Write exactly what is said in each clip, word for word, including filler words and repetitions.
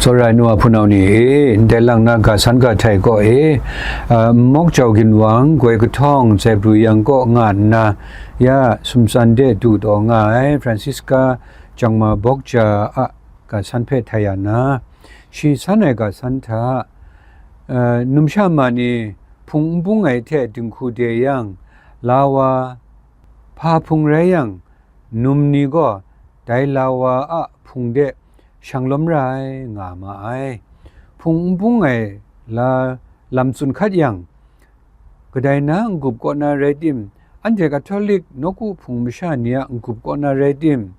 Rai nu a hpunau ni e, ndai lang na ga san ga htai kaw e, a, mawk jau ginwang goi kahtawng zai pru yang kaw nga nna, ya sumtsan de du taw nga ai Francisca Jangma Bawkja a ga san hpe htai ya na, shi san ai ga san hta, a, numsha ma ni hpung n bung ai hte dinghku de yang, la wa hpa hpung rai yang, num ni gaw dai la wa a hpung de shanglawm ra ai nga ma ai. Hpung n bung ai la lam tsun hkat yang, kadai na n-gup kaw na rai tim, anhte Catholic nawku hpung masha ni a n-gup kaw na rai tim,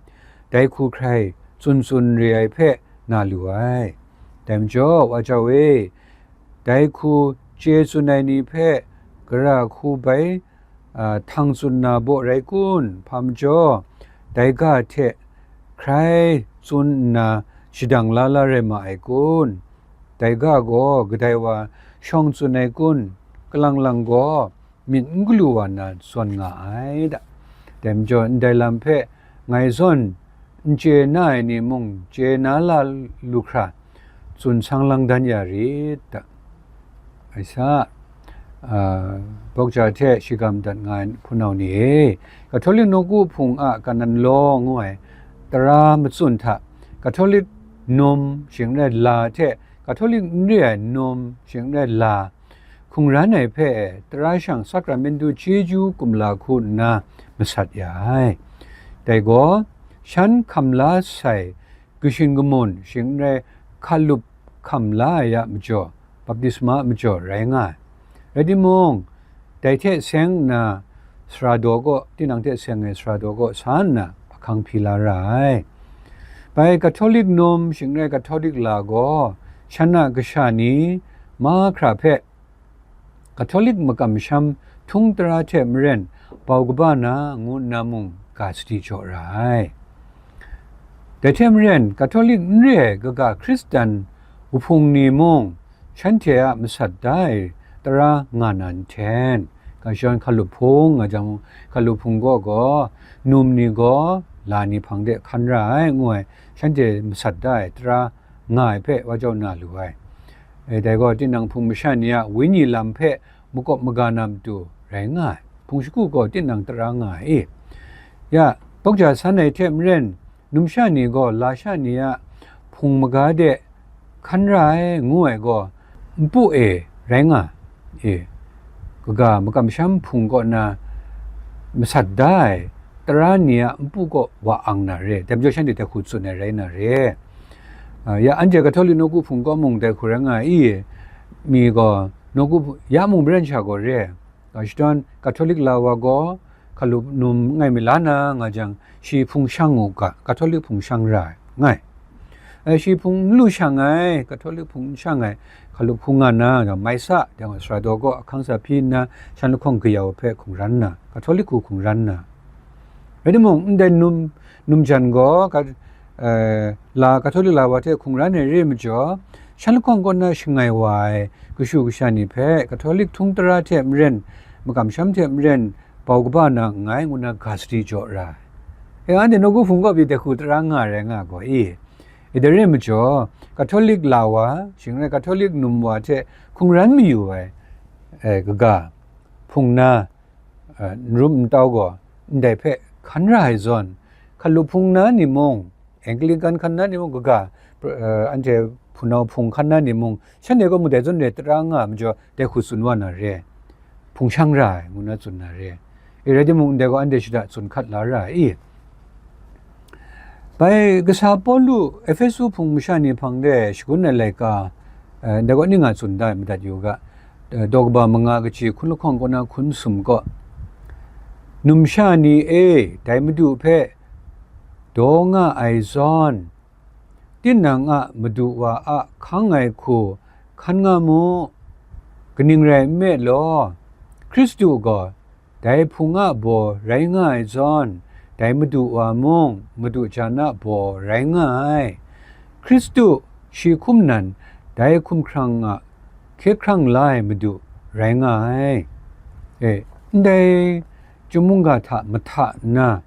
dai hku hkrai tsun tsun re ai hpe na lu ai. Dai majaw, wa jau e, dai hku chye tsun ai ni hpe gara hku bai a, htang tsun na baw rai kun? Hpa majaw, dai ga hte hkrai tsun nna shadang la la rai ma ai kun? Dai ga gaw kadai wa shawng tsun ai kun? Kalang lang gaw myit n galu wa na zawn nga ai da. Dai majaw, ndai lam hpe ngai zawn n chye na ai ni mung chye na la lu hkra, tsun sang lang dan ya rit da. Ai sa, a, Bawkja hte shigam dat nga ai hpunau ni e, Catholic nawku hpung a kanan law ngu ai tara matsun hta, Catholic num shing n rai la hte Catholic n re ai num shing n rai la, hkungran ai hpe tara shang Sacramentu chyeju kumla hku nna masat ya ai. Dai gaw, shan hkam la sai, kashin kamun shing n rai hkalup hkam la ai a majaw, baptisma a majaw rai nga ai. Rai timung, dai hte seng nna sara daw kaw, tinang hte seng ai sara daw kaw sa nna ahkang hpyi la ra ai. Bai Catholic num shing n rai Catholic la gaw, shan a kasha ni mahkra hpe Catholic makam masham htung tara hte maren bau kaba na ngu nna mung ga sadi jaw ra ai. Dai hte maren, Catholic n re ai kaga Hkristan wuhpung ni mung shanhte a masat da ai tara nga na nhten, ga shadawn hkalup hpung nga jang, hkalup hpung gaw gaw, num ni gaw la ni hpang de hkan ra ai, ngu ai, shanhte masat da ai tara nga ai hpe wa jau na lu ai. E, dai gaw, tinang hpung masha ni a wenyi lam hpe makawp maga na matu rai nga ai. Hpung shagu gaw tinang tara nga ai. Ya, Bawkja san ai hte maren, numsha ni gaw lasha ni a hpung maga de hkan ra ai, ngu ai gaw, npu e rai nga ai. E, kaga makam masham hpung kaw na masat da ai tara ni a npu kaw wa ang na re, dai majaw shanhte dai hku tsun ai rai na re. A, ya, anhte Catholic nawku hpung kaw mung dai hku rai nga ai, i mi gaw nawku hpung, ya mung maren sha gaw re. Ga shadawn Catholic la wa gaw, hkalup num langai mi la na nga jang, shi hpung shang u ga, Catholic hpung shang ra ai, ngai. E, shi hpung n lu shang ai, Catholic hpung n shang ai, hkalup hpung nga na, mai sa, dai gaw sara daw gaw ahkang sa hpyi nna, shan lahkawng kayau hpe hkungran na, Catholic hku hkungran na. Rai timung, ndai num, num jan gaw, ka-, eh, la, Catholic la wa hte hkungran ai re ai majaw, shan lahkawng kaw na shangai wa ai kashu kasha ni hpe Catholic htung tara hte maren, makam masham hte maren, bau kaba na nngai, ngu na ga sadi jaw ra ai. E, anhte nawku hpung kaw pyi dai hku tara nga rai nga gaw i? E, dai re ai majaw, Catholic la wa, shing rai Catholic num wa hte hkungran mayu ai, e, kaga, hpung na, e, n rum n tau gaw, ndai hpe hkan ra ai zawn, hkalup hpung na ni mung, Anglican hkan na ni mung kaga, e, anhte hpunau hpung hkan na ni mung, shanhte gaw mung dai zawn re tara nga ai majaw, dai hku tsun wa na re, hpung shang ra ai, ngu na tsun na re. E, rai timung, ndai gaw anhte shada tsun hkat la ra ai i? Bai kasa Pawlu Ehpesu hpung masha ni hpang de shagun ai laika, e, ndai gaw ning a tsun da ai madat yu ga, e, daw kaba manga kaji hkun lahkawng kaw na hkun sum kaw, numsha ni e, dai Madu hpe daw nga ai zawn, tinang a madu wa a hkang ai hku hkan nga mu. Kaning rai nme law, Hkristu gaw dai Hpung a baw rai nga ai zawn, dai Madu wa mung madu jan a baw rai nga ai. Hkristu shi hkum nan, dai hkumhkrang a hkye hkrang la ai Madu rai nga ai. E, ndai chyum mungga hta mahta nna,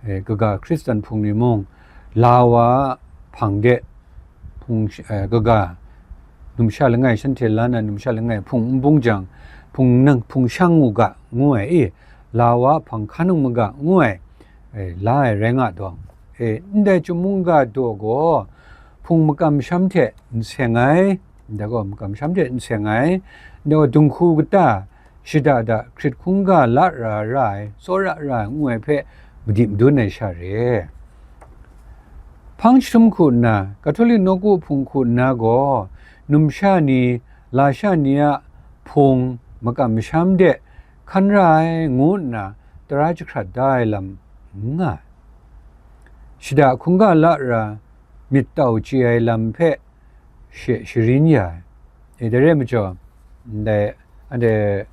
e, kaga Hkristan hpung ni mung, la wa a hpang de hpung, eh, kaga, numsha langai shanhte la na numsha langai hpung n bung jang, hpung nang, hpung shang u ga, ngu ai, i, la wa hpang hkan u maga, ngu ai, eh, la ai rai nga dawng, eh, ndai chyum mungga daw gaw, hpung makam sham hte n seng ai, ndai gaw makam sham hte n seng ai, ndai gaw dinghku kata, shada da hkrit hkungga la ra ra ai, tsawra ra ai ngu ai hpe madi madun ai sha re. Hpang jahtum hku nna, Katolik nawku hpung hku nna gaw, numsha ni, lasha ni a hpung makam masham de hkan ra ai ngu nna tara jahkrat da ai lam n nga ai. Shada hkungga la ra myit tau chye ai lam hpe she sharin ya ai. E, dai rai majaw, ndai, anhte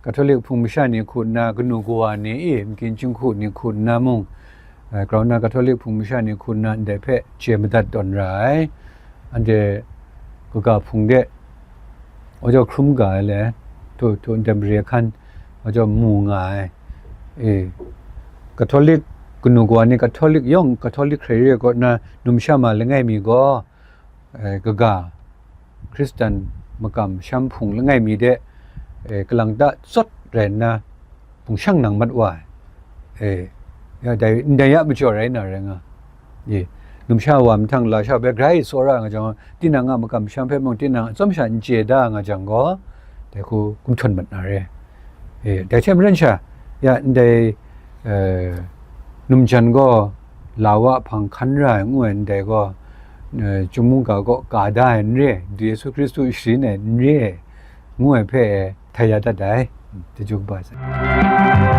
Katolik hpung masha ni hku nna, kanu kawa ni, i, makin chyinghku ni hku nna mung, eh, grau na Katolik hpung masha ni hku nna ndai hpe chye madat tawn ra ai. Anhte kaga hpung de, wa jaw hkrum ga ai le, htu, htu ndai mare hkan, wa jaw mu nga ai. E, Katolik, kanu kawa ni Katolik yawng, Katolik hkrai re kaw na, numsha ma langai mi gaw, eh, kaga, Hkristan makam sham hpung langai mi de, eh, kalang ta tsawt rai nna, hpung shang nang mat wa ai. Eh, ya dai, ndai ya majaw rai na rai nga. Eh, numsha wa mahtang lasha bai grai tsawra nga jang, tinang a makam sham hpe mung tinang a tsawm sha n chye da nga jang gaw, dai hku gumhtawn mat na re. Eh, dai hte maren sha, ya ndai, eh, numjan gaw, la wa hpang hkan ra ai ngu ai ndai gaw, eh, chyum mungga kaw ka da ai n re, du Yesu Hkristu sharin ai n re, ngu ai hpe htai ya dat ai, chyeju kaba sai.